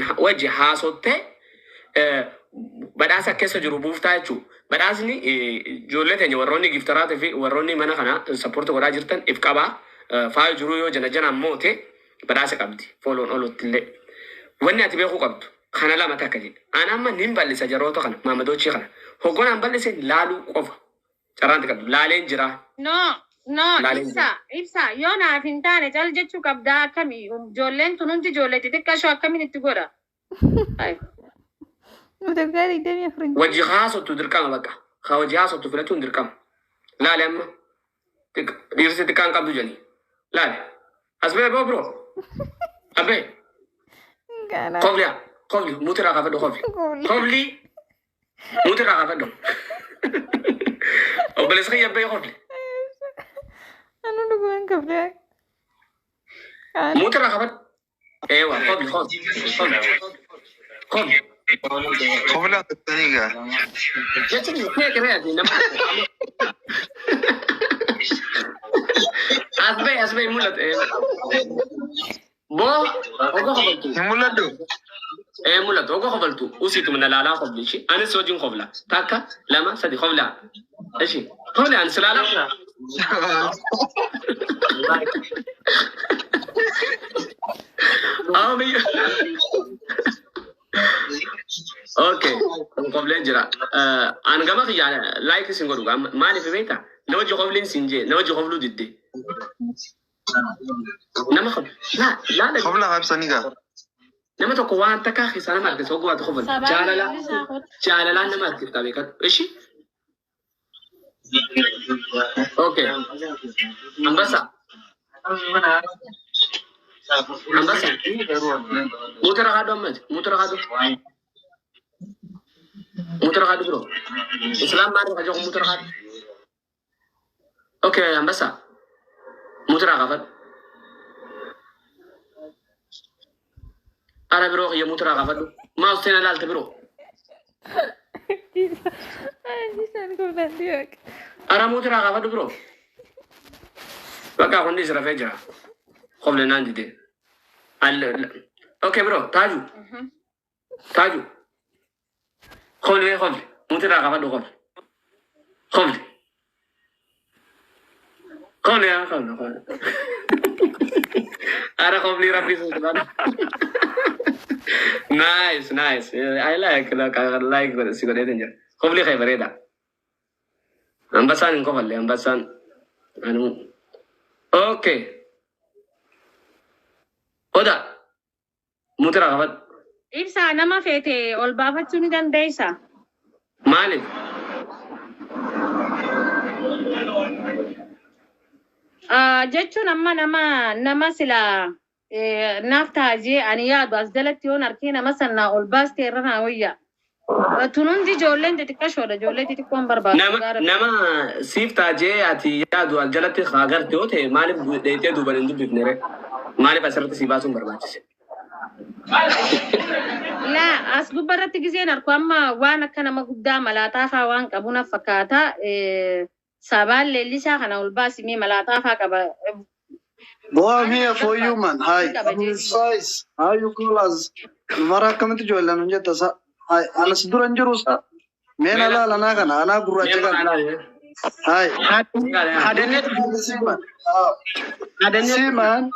wajjin wajji haasottee badhaasa keessa jiru buuftaa jechuudha. Badhaasni ijoollee teenya warroonni giftaraatii fi warroonni mana kana support godhaa jirtan if qabaa. Faayo jiruu yoo jana janaan moote badhaasa qabdi. Fooloon olutti illee. Wanni ati beekuu qabdu kana lama takka jedhe. Ani amma nin bal'isa jaroota kana maamadochii kana. Hogganaan bal'ise laaluu qofa. Carraan qabdu laaleen jira. No, no, Laaleen ibsa, ibsa. Yoo naaf hin taane cal jechuu qabdaa akkami? Ijoolleen tun hundi ijoollee xixiqqashoo akkamiin itti godha? Ay. Nuti waggaa 24 hin Wajji haasottu dirqama bakka. Ka wajji haasottu filachuun dirqama. Laale amma dhiirsi xiqqaan qabdu jedhani. Laale. As bee boo bro. Abbee. Gaana. Kofli kofli mutirraa kaafadhu kofli. Kofli. Kofli mutirraa kaafadhu. Obboleessa kiyya abbee kofli. Anu dhugumaan koflee. Mutirraa kaafadhu. Eewa kofli kofli kofli. Kofli. Kofla taniga. Jechuun kee kiree ati nama. As bee mul'atu. Boo ogoo kofaltu. Hin mul'adhu. Ee mul'atu ogoo kofaltu usiitu mana laalaa kofli ishi anis wajjin kofla takka lama sadi kofla ishi kofli anis laalaa. Ami. Okay, kun kofleen jira. An gama kiyya like isin godhu maaliif beektaa? Nama hojii kofliin siin jee nama hojii kofluu didde. Nama kofla laa laa Kofla habsaniga. nama tokko waan takka keessaa nama argisa oguu waati kofla Sabaan jaalala leellisaa kottu. jaalalaan nama argifta beekadhu ishi. Okay, ambassa ambassa muutira kaadhu ammati muutira kaadhu muutira kaadhu bro. Islam maal kajoku muutira kaadhu. Okay, ambassa muutira kaafadhu. Ara biroo kiyya muutira kaafadhu. Maa usteen alaalte biroo. Isaan koflaan dhiyaaq. Ara muutira kaafadhu biroo. Bakka hundi is rafee jira. Kofle naan dide. Okay bro, taaju taaju. Kofle mee kofle. Muutira kaafadhu kofle. Kofle. Kofle yaa kofle kofle. Ara kofli rabbi subhanahu. Nice, nice. I like like I like si godheetin jira. Kofli kee bareeda. Ambasaan hin kofalle ambasaan. Anu. Okay. Oda. Muutira kaafadhu. Ibsa nama feete ol baafachuu ni dandeessa. Maaliif? Jechuun amma nama nama sila naaf taajee ani yaadu as jalatti yoon arkee nama sanaa ol baaste irra naa wayya. Tun hundi ijoolleen xixiqqashoodha. Ijoollee xixiqqoon barbaadu. Nama nama siif taajee ati yaadu al jalatti haa garte yoo ta'e maaliif dheeytee duuban hin dubbifne ree? Maaliif asirratti si baasuun barbaachise? Laa as gubbarratti giseen arku amma waan akka nama guddaa malaaxaa faa waan qabu na fakkaata. Sabaan leellisaa kana ol baasimee malaaxaa faa qaba. Boy, I'm here for you, man. Hi. Qaba I'm jechuudha. size. How you call us? Mara akkamitti ijoolleen hin jetta sa. Hi. Anas dura hin jiru sa. Mee na laala anaa kana anaa gurraacha kana. Hi. Hadannee See man. See man.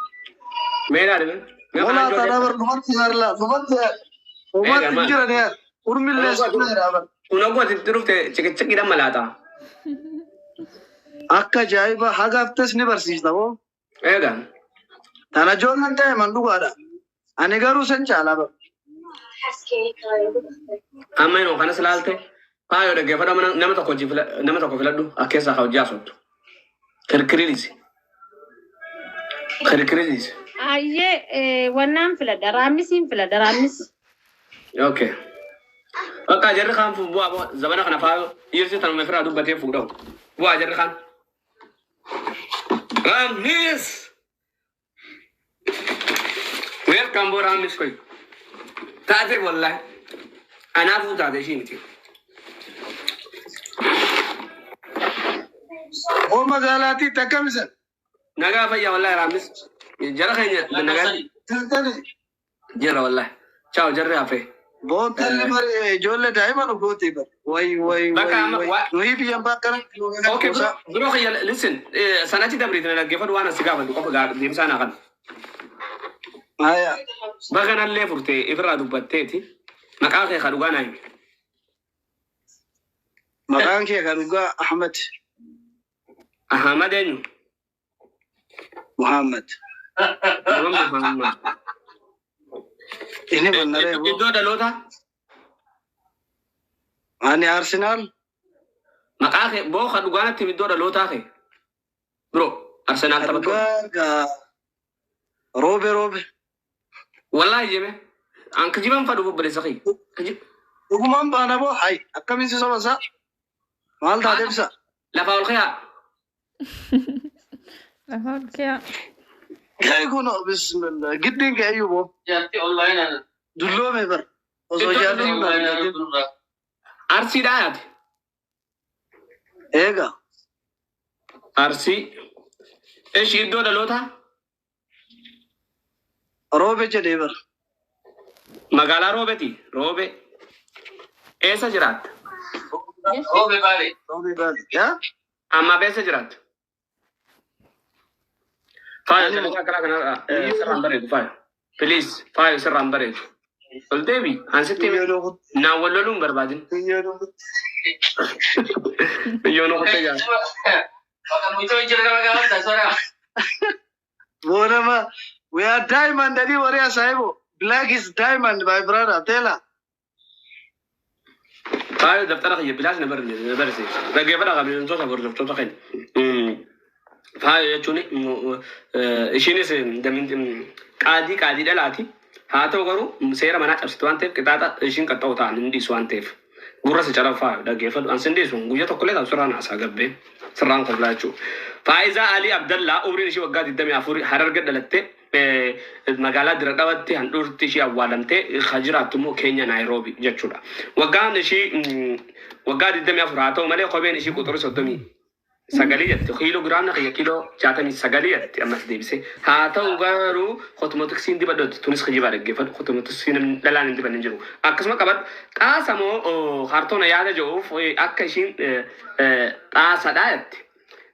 mee ilaali mee? Walaa tanaa bar dhufatti yaarla. Dhufatti dhufatti hin jiran yaa. Urmillee suuneera bar. Kun oguu ati dhufte ciqiciqiidhaan malaaxaa. Akka ajaa'iba hagaaftes ni barsiista boo. Eegaa. Tana ijoolleen ta'e man dhugaadha. Ani garuu san caalaa bar. Amma yeroo kanas ilaalte faayoo dhaggeeffadhu amma nama tokko hojii nama tokko filadhu akka keessaa hojii haasoftu. Kirkiriinis. Kirkiriinis. Ayyee wannaan filadha. Raammisiin filadha. Raammis. Okay. Bakka jarri kaan bu'aa bu'aa zabana kana faayoo dhiirsi tanuma ofirraa dubbatee fuudhamu. Bu'aa jarri kaan. Raammis! Welcome boo Raammis koy. Taate wallahi. Anaafuu taate ishii miti. Oo magaalaatti takkamisa. Nagaa fayyaa wallahi Raammis. Jara keenya nagaa Tiltani. jira wallahi. Ciao jarri hafe. Boontalli bari ijoollee daa'ima nu gooti bari. Way way Bakka way amma way. Nuyi biyyan bakkana Okay, bro, bro, kiyya, listen, sanachi dabriitina dhaggeeffadhu waan asi gaafadhu qofa deemsaa naa kana. Haya. Baganallee furtee ifirraa dubbatteeti. Maqaa kee ka dhugaa naa himi. Maqaan kee kan dhugaa Ahmed. Ahmad eenyu? Muhammad. Muhammad Muhammad. Inni bannaree boo. Iddoo dhalootaa? Ani Arsenaal. Maqaa kee boo ka dhugaa natti himi iddoo dhalootaa kee. Bro, Arsenaal taphattoota. Dhugaa roobe roobe. Wallaahi jeme. An kijiban fadhu obboleessa kiyya. Dhugumaan baana boo hay akkamiin si soba isaa? Maal taate ibsa? Lafaa ol kayaa. Lafa ol kayaa. Kai kun bismillah giddiin kee iyyuu boo. Jaartii online Dulloome bar. Osoo Iddoo jaartiin hin argatin. Arsiidhaa yaate. Eega. Arsii. Ishi iddoo dhalootaa? Roobe jedhee bar. Magaalaa Roobeeti. Roobe. Eessa jiraatta? Roobe baale. Roobe baale. Yaa? Ammaaf eessa jiraatta? Faayo Ani sagantaa akkana kana sirraan bareedu faayo. Please faayo sirraan bareedu. Ol deebi. An sitti hime. Naan wal loluu hin barbaadin. Biyyoon kuttee jaalladha. Bakka mucoo jira nama gaafata sora. Boonama. We are diamond ani warri asaayibo. Black is diamond my brother. Tela. Faayo daftara kiyya bilaash na barsiisa. Dhaggeeffadhaa kabajamtoota hordoftoota keenya. Faayo jechuun ishiinis qaadii qaadii dhalaati. Haa ta'u garuu seera manaa cabsite waan ta'eef qixaaxa ishiin qaxxa'u ta'an hin dhiisu waan ta'eef. Gurra si calaaf faayo dhaggeeffadhu. An sin dhiisu guyyaa tokkollee ta'u sirraan haasaa gabbee sirraan koblaa jechuudha. Faayizaa Alii Abdallaa umriin ishii waggaa 24 Hararga dhalatte magaalaa Diradhawaatti handhuurti ishii awwaalamtee kan jiraattu immoo Keenya Naayiroobi jechuudha. Waggaan ishii waggaa 24 haa ta'u malee kopheen ishii quxurii 39 jetti. Kiiloo giraamna kiyya kiiloo 69 jetti ammas deebisee. Haa ta'u garuu kotomootiksiin dibadhu tunis kijibaa dhaggeeffadhu kotomootiksiin dhalaan hin dibanne hin jiru. Akkasuma qabadhu xaasa moo kaartoona yaada jedhuuf akka ishiin xaasadha jetti.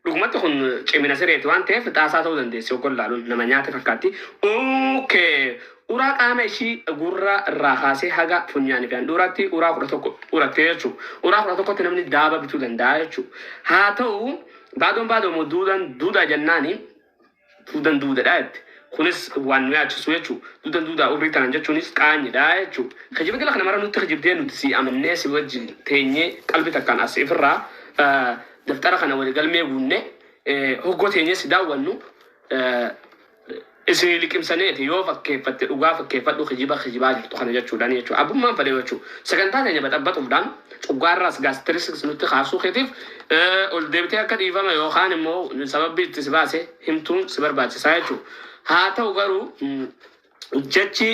Dhugumatti kun cimina sireeti waan ta'eef xaasaa ta'uu dandeessi oggon laaluun nama nyaate fakkaatti. Okay. Uraa qaama ishii gurra irraa kaasee haga funyaanii fi handhuuraatti uraa 11 urattee jechuudha. Uraa 11tti namni daaba bituu danda'a jechuudha. Haa ta'u baadoon baadoo moo duudaan duudaa jennaani duudan duudadha jette. Kunis waan nu yaachisu jechuudha. Duudan duudaa urrii tanan jechuunis qaanyidha jechuudha. Kijiba gala kana mara nutti kijibdee nuti si amannee si wajjin teenyee qalbii takkaan as ifirraa daftara kana wali galmee guunne hoggoo teenyee si daawwannu isin liqimsaneeti yoo fakkeeffatte dhugaa fakkeeffadhu kijiba kijibaa jirtu kana jechuudhaan jechuudha. Abbummaan fedhe jechuudha. Sagantaa teenya baxabbatuudhaan cuggaarraas gaastiriks nutti kaasuu keetiif ol deebitee akka dhiifama yookaan immoo sababii itti si baase himtuun si barbaachisaa jechuudha. Haa ta'u garuu jechi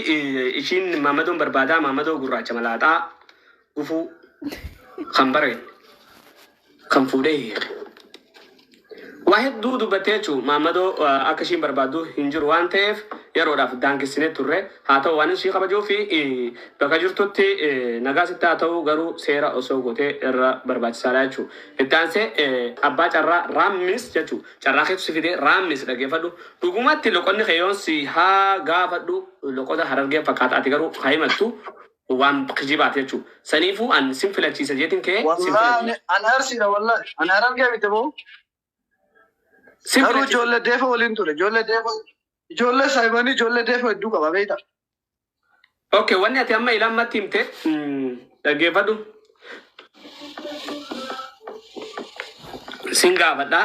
ishiin maamadoon barbaadaa maamadoo gurraacha malaaxaa gufuu kan bareen kan fuudhee hiike. Waa hedduu dubbattee jechuun maamadoo akka ishiin barbaaddu hin jiru waan ta'eef yeroodhaaf daangessinee turre. Haa ta'u waan ishii kabajuu fi bakka jirtutti nagaa sitti haa ta'u garuu seera osoo gootee irra barbaachisaadha jechuudha. Itti aansee abbaa carraa raammis jechuudha. Carraa keetu si fidee raammis dhaggeeffadhu. Dhugumatti loqonni kee yoon si haa gaafadhu loqota Harargee fakkaata ati garuu haa himattu waan kijibaate jechuudha. Saniifuu an sin filachiisa jeetiin kee sin Wallahi filachiisa. ani Arsiidha wallahi. Ani Harargee miti boo. Sin Garuu filachiisa. ijoollee deefa waliin ture. Ijoollee deefa ijoollee saayibanii ijoollee deefa hedduu qaba beektaa. Okay, wanni ati amma ilammatti himte dhaggeeffadhu. Sin gaafadha.